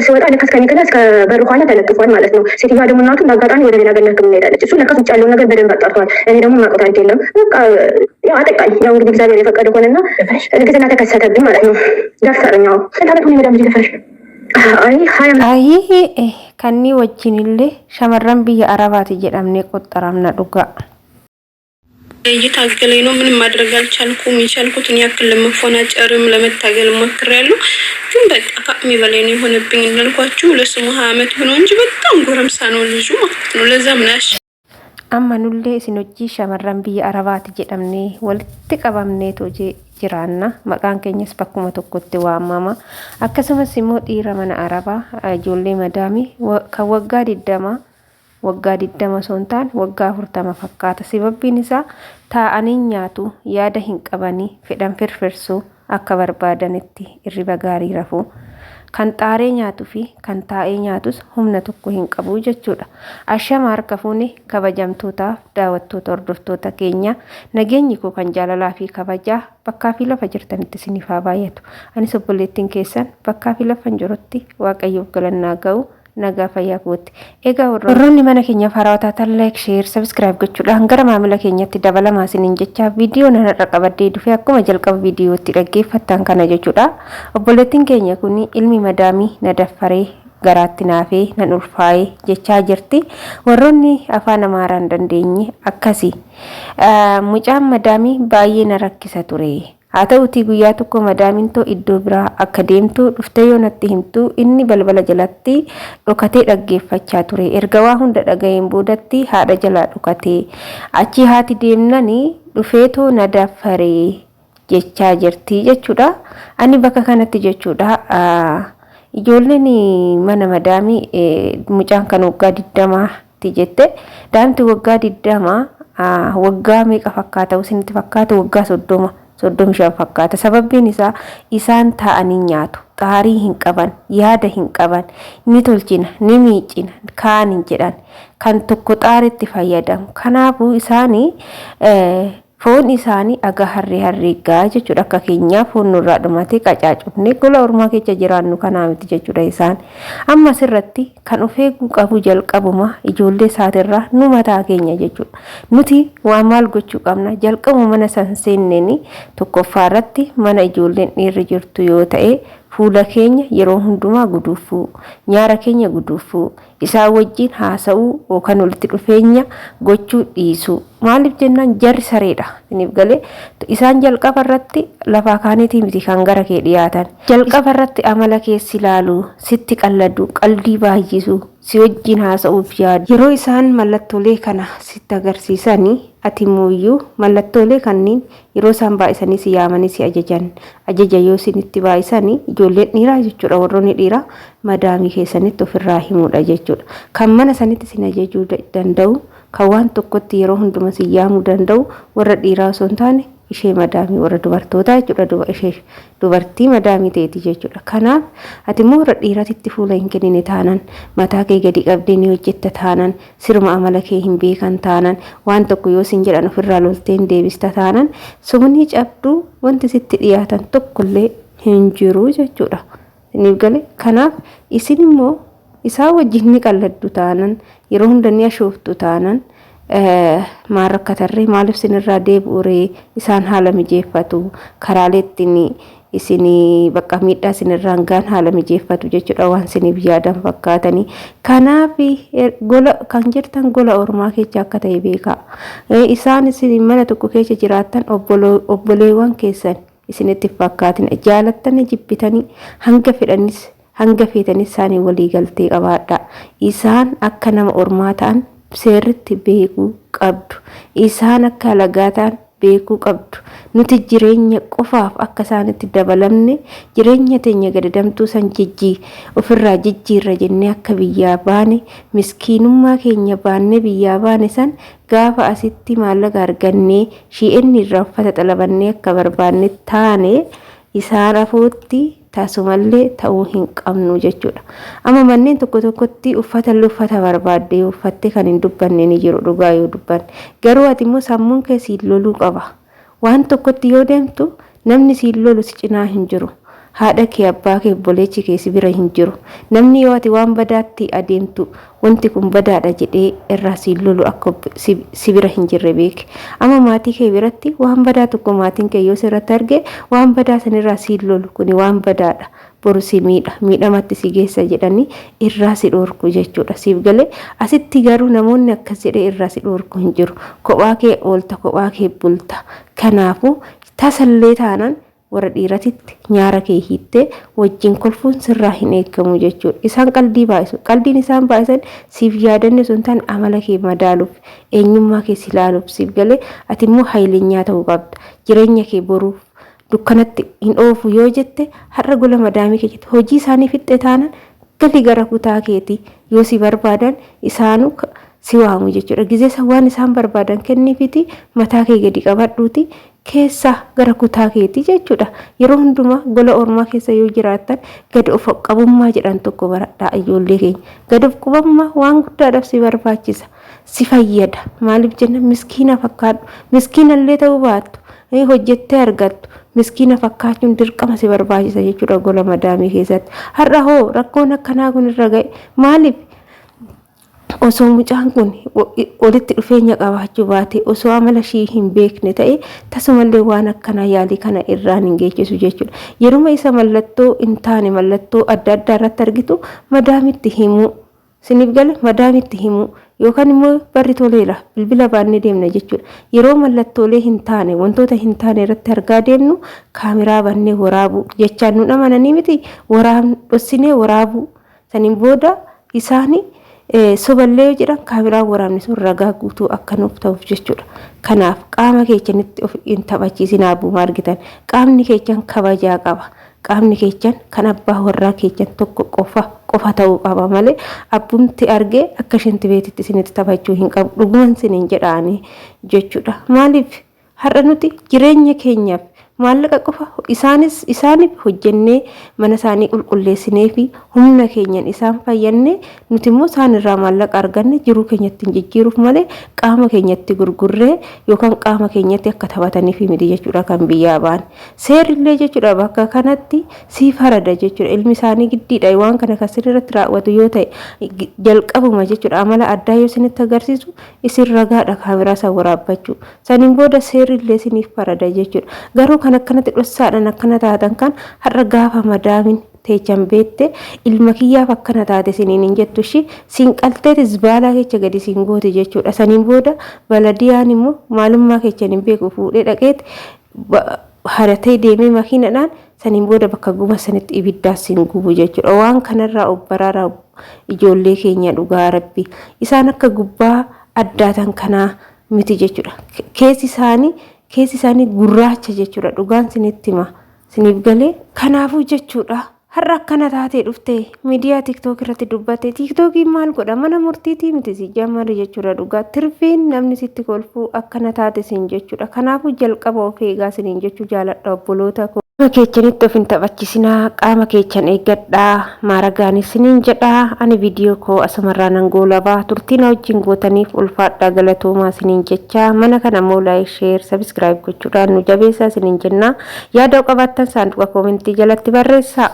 ስወጣ ለካስ ከኔ ክላስ ከበሩ ኋላ ተለጥፏል ማለት ነው። ሴትዮዋ ደግሞ እናቱ እንዳጋጣሚ ወደ ሌላ ገና ሕክምና ሄዳለች። እሱ ለካስ ውጭ ያለውን ነገር በደንብ አጣርተዋል። እኔ ደግሞ የማውቀው ታሪክ የለም። በቃ ያው አጠቃኝ። ያው እንግዲህ እግዚአብሔር የፈቀደ ሆነና እርግዝና ተከሰተብኝ ማለት ነው። ደፈረኝ። አዎ ስንት ዓመት ሆነ መዳም ልጅ ደፈረሽ? አይ 20 Ayii kannii wajjinillee shamarran biyya Arabaati jedhamnee qoxxaramna dhugaa. እየታገለኝ ነው። ምንም ማድረግ አልቻልኩም። የቻልኩትን ያክል ለመፎናጨርም ለመታገል ሞክሬያለሁ፣ ግን በቃ ከአቅሜ በላይ ነው የሆነብኝ። እንዳልኳችሁ ለስሙ 20 አመት ሆኖ እንጂ በጣም ጎረምሳ ነው ልጁ ማለት ነው። ለዛም ነው ያሽ Amma nullee isin hojii shamarran biyya Arabaati jedhamnee walitti qabamneetoo jiraanna. Maqaan keenyas bakkuma tokkotti waamama. Akkasumas immoo dhiira mana Arabaa ijoollee madaamii kan waggaa 20, waggaa 20 osoo hin taane waggaa 40 fakkaata. Sababbiin isaa taa'anii nyaatu, yaada hin qabanii, fedhan firfirsuu, akka barbaadanitti irriba gaarii rafuu. Kan xaaree nyaatuu fi kan taa'ee nyaatus humna tokko hin qabu jechuudha. Ashama harka fuune kabajamtootaaf daawwattoota hordoftoota keenya, nageenyi koo kan jaalalaa fi kabajaa bakkaa fi lafa jirtanitti isiniif haa baay'atu. Anis obboleettiin keessan bakkaa fi lafa hin jirutti Waaqayyoof galannaa ga'u nagaa fayyaa kootti. Egaa warroonni mana keenyaaf haarawaa taatan like, share, subscribe gochuudhaan gara maamila keenyatti dabalamaa isiniin jecha, viidiyoo nan har'a qabadhee dhufe akkuma jalqaba viidiyootti dhaggeeffattan kana jechuudha. Obboleettiin keenya kun ilmi madaamii na daffaree garaatti naafee nan ulfaa'ee jechaa jirti. Warroonni afaan Amaaraa hin dandeenye akkasi. Mucaan madaamii baay'ee na rakkisa ture. Haa ta'utii guyyaa tokko madaamiin too iddoo biraa akka deemtu dhuftee yoo natti himtu inni balbala jalatti dhokatee dhaggeeffachaa ture. Erga waa hunda dhaga'een boodatti haadha jalaa dhokatee achi haati deemnani dhufeetoo na daffaree jechaa jirti jechuudha. Ani bakka kanatti jechuudha ijoolleen mana madaamii mucaan kan waggaa 20tti jette, daa'imti waggaa 20 waggaa meeqa fakkaata isinitti fakkaata? Waggaa 30, 35 fakkaata. Sababbiin isaa isaan taa'anii nyaatu, xaarii hin qaban, yaada hin qaban, ni tolchina, ni miicina kaan hin jedhan, kan tokko xaaritti fayyadamu. Kanaafuu isaanii foon isaanii aga harree harree gaa jechuudha. Akka keenyaa foon nurraa dhumatee qacaacufnee gola ormaa keessa jiraannu kanaa miti jechuudha isaan. Amma asirratti kan of eeguu qabu jalqabuma ijoollee isaatirraa nu mataa keenya jechuudha. Nuti waa maal gochuu qabna? Jalqabuma mana san seenneen tokkoffaa irratti mana ijoolleen dhiirri jirtu yoo ta'e fuula keenya yeroo hundumaa guduufuu, nyaara keenya guduufuu, isaan wajjin haasa'uu yookaan walitti dhufeenya gochuu dhiisuu. Maaliif jennaan jarri sareedha. Isiniif galee, isaan jalqaba irratti lafaa kaaniitii miti kan gara kee dhiyaatan. Jalqaba irratti amala keessi ilaaluu, sitti qalladu, qaldii baay'isuu, si wajjin haasa'uuf yaadu. Yeroo isaan mallattoolee kana sitti agarsiisanii ati immoo mallattoolee kanneen yeroo isaan baay'isanii si yaamanii si ajajan, ajaja yoo isinitti baay'isanii ijoolleen dhiiraa jechuudha, warroonni dhiiraa madaamii keessanitti ofirraa himuudha jechuudha. Kan mana sanitti isin ajajuu danda'u, kan waan tokkotti yeroo hunduma si yaamuu danda'u warra dhiiraa osoo hin taane ishee madaamii warra dubartootaa jechuudha, ishee dubartii madaamii ta'eeti jechuudha. Kanaaf ati immoo warra dhiiratitti fuula hin kennine taanan, mataa kee gadi qabdee ni hojjetta taanan, siruma amala kee hin beekan taanan, waan tokko yoo sin jedhan ofirraa loltee hin deebista taanan, sumni cabduu wanti sitti dhiyaatan tokkollee hin jiru jechuudha. Isiniif gale? Kanaaf isin immoo isaan wajjin ni qalladdu taanan, yeroo hunda ni ashooftu taanan, maal rakkatarree? Maaliif isinirraa deebi'uree? Isaan haala mijeeffatu, karaalee ittiin isin bakka miidhaa isinirraan gaan haala mijeeffatu jechuudha, waan isiniif yaadan fakkaatanii. Kanaaf gola kan jirtan gola ormaa keessa akka ta'e beekaa. Isaan isin mana tokko keessa jiraattan obboleewwan keessan isinitti fakkaatin, jaalattanii jibbitanii hanga fedhanis hanga feetanis isaanii walii galtee qabaadha. Isaan akka nama ormaa ta'an seerritti beekuu qabdu. Isaan akka alagaa ta'an beekuu qabdu. Nuti jireenya qofaaf akka isaanitti dabalamne, jireenya teenya gadadamtuu san jijjii ofirraa jijjiirra jennee akka biyyaa baane, miskiinummaa keenya baannee biyyaa baane san gaafa asitti maallaqa argannee shi'enni irraa uffata xalabannee akka barbaanne taane isaan afootti tasumallee ta'uu hin qabnu jechuudha. Amma manneen tokko tokkotti uffata illee uffata barbaadde uffattee kan hin dubbanne ni jiru, dhugaa yoo dubbanne. Garuu ati immoo sammuun kee siin loluu qaba. Waan tokkotti yoo deemtu namni siin lolu si cinaa hin jiru. Haadha kee, abbaa kee, obboleechi kee si bira hin jiru. Namni yoo ati waan badaatti adeemtu wanti kun badaadha jedhee irraa siin lolu akka si bira hin jirre beeki. Amma maatii kee biratti waan badaa tokko maatiin kee yoo sirratti arge waan badaa sanirraa siin lolu, kuni waan badaadha, boru si miidha, miidhamatti si geessa jedhanii irraa si dhoorku jechuudha. Siif galee? Asitti garuu namoonni akkas jedhee irraa si dhoorku hin jiru. Kophaa kee oolta, kophaa kee bulta. Kanaafuu tasallee taanaan warra dhiiratitti nyaara kee hiittee wajjin kolfuun sirraa hin eeggamu jechuudha. Isaan qaldii baay'isu. Qaldiin isaan baay'isan siif yaadanni osoo hin taane amala kee madaaluuf, eenyummaa kee si ilaaluuf. Siif galee? Ati immoo hayilinyaa ta'uu qabda. Jireenya kee boruuf dukkanatti hin oofu yoo jette, har'a gola madaamii keessatti hojii isaanii fixxe taanaan gali gara kutaa keetii. Yoo si barbaadan isaanu si waamu jechuudha. Gizee san waan isaan barbaadan kenniifiti, mataa kee gadi qabadhuuti keessa gara kutaa keetii jechuudha. Yeroo hundumaa gola ormaa keessa yoo jiraattan gad of qabummaa jedhan tokko baradhaa, ijoollee keenya. Gad of qabummaa waan guddaadhaaf si barbaachisa. Si fayyada. Maaliif jenna, miskiina fakkaadhu. Miskiinallee ta'uu baattu, hojjettee argattu, miskiina fakkaachuun dirqama si barbaachisa jechuudha gola madaamii keessatti. Har'a hoo rakkoon akkanaa kun irra ga'e maaliif? Osoo mucaan kun walitti dhufeenya qabaachuu baate, osoo amala ishii hin beekne ta'e, tasumallee waan akkanaa yaalii kana irraan hin geessisu jechuudha. Yeruma isa mallattoo hin taane, mallattoo adda addaa irratti argitu madaamitti himuu. Siniif gale? Madaamitti himuu yookaan immoo barri toleera, bilbila baannee deemna jechuudha. Yeroo mallattoolee hin taane, wantoota hin taane irratti argaa deemnu kaameraa bannee waraabuu, jechaan nun amananii miti, dhossinee waraabuu. Saniin booda isaani soballee yoo jedhan kaameraan waraabni sun ragaa guutuu akka nuuf ta'uuf jechuudha. Kanaaf qaama keechanitti of hin taphachiisinaa. Abbuma argitan qaamni keechan kabajaa qaba. Qaamni keechan kan abbaa warraa keechan tokko qofa qofa ta'uu qaba malee abbumti argee akka shinti beetitti isinitti taphachuu hin qabu. Dhuguman isiniin jedhaanii jechuudha. Maaliif, har'a nuti jireenya keenyaaf maallaqa qofa isaanis isaaniif hojjennee, mana isaanii qulqulleessinee fi humna keenyan isaan fayyannee, nuti immoo isaan irraa maallaqa arganne jiruu keenyatti hin jijjiiruuf malee qaama keenyatti gurgurree yookaan qaama keenyatti akka taphataniif miti jechuudha kan biyyaa ba'an. Seerrillee jechuudha bakka kanatti sii farada jechuudha. Ilmi isaanii giddiidha waan kana kan irratti raawwatu yoo ta'e, jalqabuma jechuudha amala addaa yoo isinitti agarsiisu, isin ragaadha, kaameraa isaa waraabbachuu. Saniin booda seerrillee isiniif farada jechuudha. Garuu kan akkanatti dhossaadhaan akkana taatan, kan har'a gaafa madaamin teechan beette ilma kiyyaaf akkana taate isiniin hin jettu, ishii siin qalteeti zbaalaa kecha gadi siin gooti jechuudha. Saniin booda baladiyaan immoo maalummaa keechan hin beeku, fuudhee dhaqeet haratee deemee makiinadhaan, saniin booda bakka guba sanitti ibiddaa siin gubu jechuudha. Waan kanarraa of baraaraa, ijoollee keenya. Dhugaa Rabbi, isaan akka gubbaa addaatan kanaa miti jechuudha. Keessi isaanii gurraacha jechuudha. Dhugaan sinitti hima. Siniif galee? Kanaafuu jechuudha. Har'a akkana taatee dhuftee miidiyaa TikTok irratti dubbatte. TikTokiin maal godha? Mana murtiitii miti si jammari jechuudha. Dhugaa tirfiin namni sitti kolfuu akkana taate siin jechuudha. Kanaafuu jalqaba of eegaa siniin jechuu jaaladha, obboloota koo. Qaama keechanitti of hin taphachiisinaa, qaama keechan eeggadhaa, maaragaanis siniin jedhaa. Ani viidiyoo koo asumarraa nan goolabaa. Turtii na wajjin gootaniif ulfaadhaa, galatoomaa siniin jecha. Mana kana immoo like, share, subscribe gochuudhaan nu jabeessaa siniin jennaa. Yaada qabaattan saanduqa koomentii jalatti barreessaa.